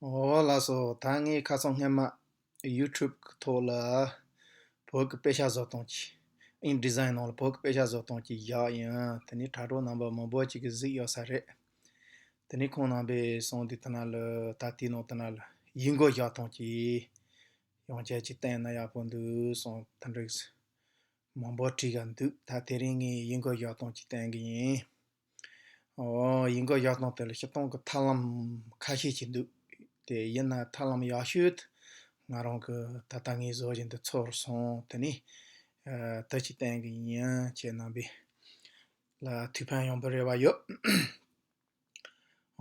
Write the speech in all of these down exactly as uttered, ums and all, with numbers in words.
འོ་ལགས་སོ། ད་ངས་ཁ་སང་སྔོན་མ་ཡུ་ཊུབ་གི་ཐོག་ལ་བོད་ཀྱི་དཔེ་ཆ་བཟོ་སྟངས་ཀྱི་ཨིན་ཌི་ཛའིན་ནང་ལ་བོད་ཀྱི་དཔེ་ཆ་བཟོ་སྟངས་ཀྱི་བཞག་ཡིན། དེ་ནས་དྲ་གྲོགས་རྣམ་པ་མང་པོ་ཅིག་གིས་གཟིགས་ཡོད་ས་རེད། དེ་ནས་ཁོང་རྣམ་པས་གསུངས་དུས་དེ་ན་ལ་ད་དེའི་ནང་དེ་ན་ལ་ཡིག་མགོ་བཞག་སྟངས་ཀྱི་ཡང་བསྐྱར་ཅིག་བསྟན་ན་ཡག་པོ་འདུག་གསུངས་དེ་འདྲ་མང་པོ་བྲིས་ག་འདུག་ད་དེ་རིང་ངས་ཡིག་མགོ་བཞག་སྟངས་ཅིག་བསྟན་གི་ཡིན། ཨོ། ཡིག་མགོ་བཞག་སྟངས་དེ་ལ་སྤྱིར་བཏང་གི་ཐབས་ལམ་ཁ་ཤས་ཅིག་འདུག་དེ་ཡིན་ན་ཐབས་ལམ་ཡག་ཤོས་དེ་ང་རང་གི་ད་ལྟ་ངས་བཟོ་བཞིན་དུ་ཚོར་སོང་། དེ་ནས་ཨ་དེ་ཅིག་བསྟན་གི་ཡིན། ཁྱེད་རྣམ་པས་ལ་ཐུགས་ཕན་ཡོང་པའི་རེ་བ་ཡོད།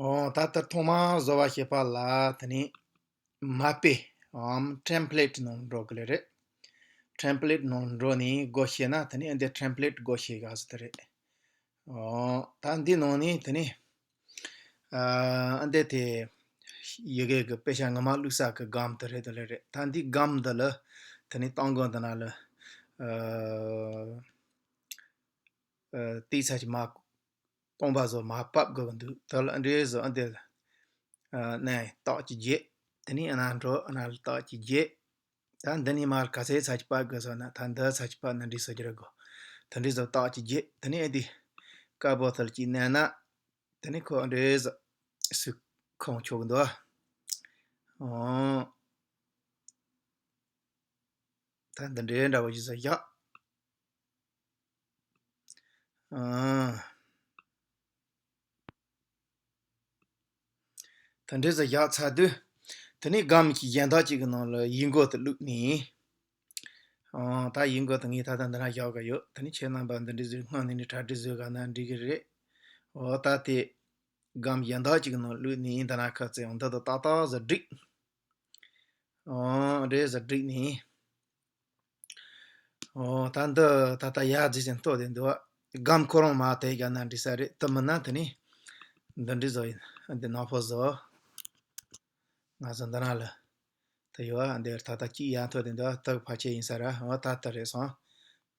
ཨོ། ད་ལྟ་ཐོག་མར་བཟོ་བ་བྱེད་པ་ལ་དེ་ནས་མ་དཔེ་འམ་ཊེམ་པ་ལེཊ་ནང་འགྲོ་གི་ལེ་རེད། ཊེམ་པ་ལེཊ་ནང་འགྲོ་ནས་སྒོ་ཕྱེ་ན་དེ་ནས་ཨ་འདི་ཊེམ་པ་ལེཊ་སྒོ་ཕྱེ་ག་ཟེར་དེ་རེད། ཨོ། ད་འདི་ནང་ནས་དེ་ནས་ཨ་ཨ་འདི་དེ་ཡི་གེ་གི་དཔེ་ཆ་ངོ་མ་བླུགས་ས་གི་སྒམ་དེ་རེད་དེ་ལེ་རེད། ད་འདི་སྒམ་འདི་ལ་དེ་ནས་སྟོང་སྒོ་འདི་ན་ལ་ཨ་ཨ་ཏིག་ཙམ་ཅིག་མ། སྟོང་པ་བཟོ་མར་ཕབ་དགོས་ཀྱི་འདུག་དེ་ལ་འདྲེ་བཟོ་འདི་ལ་ཨ་ནས་རྟགས་ཀྱི་བརྒྱད། དེ་ནས་ཨ་ན་འགྲོ་ཨ་ན་ལ་རྟགས་ཀྱི་བརྒྱད། ད་འདི་ནས་མར་ག་ཚད་ཚ་གྱི་ཕབ་དགོས་ཟེར་ན་ད་འདི་ཚ་གྱི་ཕབ་ན་འདྲེ་བཟོ་རྒྱུ་རེད་གོ། དེ་འདྲེ་བཟོ་རྟགས་ཀྱི་བརྒྱད། དེ་ནས་ཨ་འདི་དཀར་པོ་དེ་ལ་གཅིག་མནན་ན་དེ་ནས་ཁོ་འདྲེ་བཟོ་སུ་ཁོང་ཆོག་གི་འདུག་ཨོ། ད་འདི་འདྲའི་འདྲ་བོ་ཞིག་བཟོ་བཞག་ཨ། དེ་འདྲ་ཟེར་བཞག་ཚར་དུས། དེ་ནས་སྒམ་གྱི་གཞན་དག་ཅིག་གི་ནང་ལ་ཡིག་མགོ་དེ་བླུགས་ནས། ཨ། ད་ཡིག་མགོ་དེ་ངས་ད་ལྟ་འདི་ན་བཞག་གི་ཡོད། དེ་ནས་ཁྱེད་རྣམ་པ་འདི་འདྲ་ཟིག་སྔོན་ནས་ནས་གྲ་སྒྲིག་བཟོས་ག་ན་འགྲིག་གི་རེད། འོ་ད་དེ། སྒམ་གཞན་དག་ཅིག་གི་ནང་བླུགས་ནས་འདི་ན་ཁ་ཚེ་ཡང་འདི་དང་ཏག་ཏག་ཟེར་བསྒྲིགས། ཨོ། འདྲེ་ཟེར་བསྒྲིགས་ནས། ཨོ། ད་འདི་ད་ལྟ་ཡར་རྫི་ཅན་ལྟོ་དེ་འདུག་སྒམ་ཁོ་རང་མ་དེ་ག་ན་འདྲི་ས་རེད། དེ་མིན་ན་དེ་ནི་འདི་འདྲི་བཟོ་ཡིན། འདི་ནག་པོ་བཟོ། ང་ཚོ་འདི་ན་ལ་དེ་ཡོད། འདིར་ད་ལྟ་གཅིག་ཡར་ཐོན་དེ་འདུག་དག་ཕལ་ཆེར་ཡིན་ས་ར། འོ་ད་ལྟ་རེད་སོང་།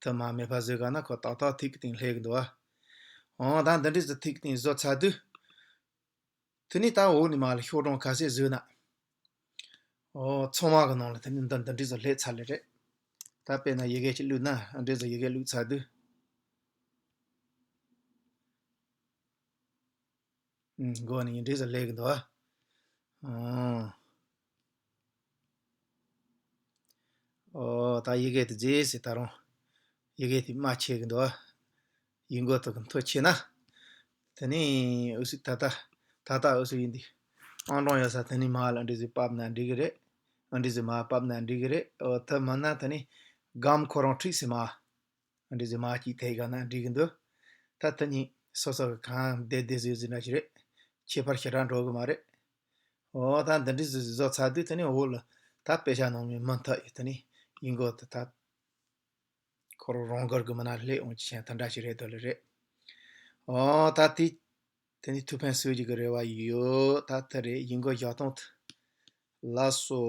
དེ་མ་མེད་པ་བཟོས་ག་ན་ཁོ་ཏག་ཏག་ཐིག་གི་སྟེང་སླེབས་གི་འདུག་འོ་ད་འདི་འདྲི་ཟེར་ཐིག་གི་སྟེང་བཟོ་ཚར་དུས། དེ་ནས་ད་འོག་ནས་མར་ལ་ཤོག་གྲངས་ག་ཚད་བཟོས་ན། ཨོ། ཚང་མ་གི་ནང་ལ་དེ་ནས་འདི་འདི་འདྲ་ཟེར་སླེབས་ཚར་ལེ་རེད། ད་དཔེར་ན་ཡི་གེ་ཅིག་བླུགས་ན་འདྲ་ཟེར་ཡི་གེ་བླུགས་ཚར་དུས། ཨུམ། མགོ་ནས་འདྲ་ཟེར་སླེབས་གི་འདུག་ཨ། ཨོ། ད་ཡི་གེ་དེ་མཛེས་སེ་ད་རུང་ཡི་གེ་དེ་མ་ཆེ་གི་འདུག་ཡིག་མགོ་དེ་གི་མཐོ་ཆེ་ན། དེ་ནས་འུ་ཚོ་ད་ལྟ་ད་ལྟ་འུ་ཚོ་ཡིན་དུས་ཨང་གྲངས་ཡོད་ས་དེ་ནས་མར་ལ་འདྲ་ཟིག་ཕབ་ན་འགྲིག་གི་རེད། འདྲ་ཟིག་མར་ཕབ་ན་འགྲིག་གི་རེད། འོ་དེ་མིན་ན་དེ་ནས་སྒམ་ཁོ་རང་འཁྲིགས་སེ་མར་འདྲ་ཟིག་མར་གཅིག་དེ་ག་ན་འགྲིག་གི་འདུག་ད་དེ་གཉིས་སོ་སོ་གི་གང་བདེ་བདེ་ཟིག་ཟིག་འདྲ་ཞིག་རེད། ཁྱད་པར་ཞེ་དྲག་འགྲོ་གི་མ་རེད། འོ་ད་འདི་འདྲ་ཟིག་བཟོ་ཚར་དུས་དེ་ནས་འོག་ལ་ད་དཔེ་ཆ་ནང་མི་མི་མཐའ་ཡི་དེ་ནས་ཡིན་གོ་དེ་ད་ཁོ་རང་རང་གར་གི་མི་ན་སླེབས་འོང་ཅི་ཆེན་དེ་འདྲ་ཞིག་རེད་དོ་ལེ་རེད། འོ་ད་དེ་དེ་ནས་ཐུགས་ཕན་གསོས་རྒྱུ་གི་རེ་བ་ཡོད། ད་དེ་རེད། ཡིན་གོ་བཞག་སྟངས་དེ། ལགས་སོ།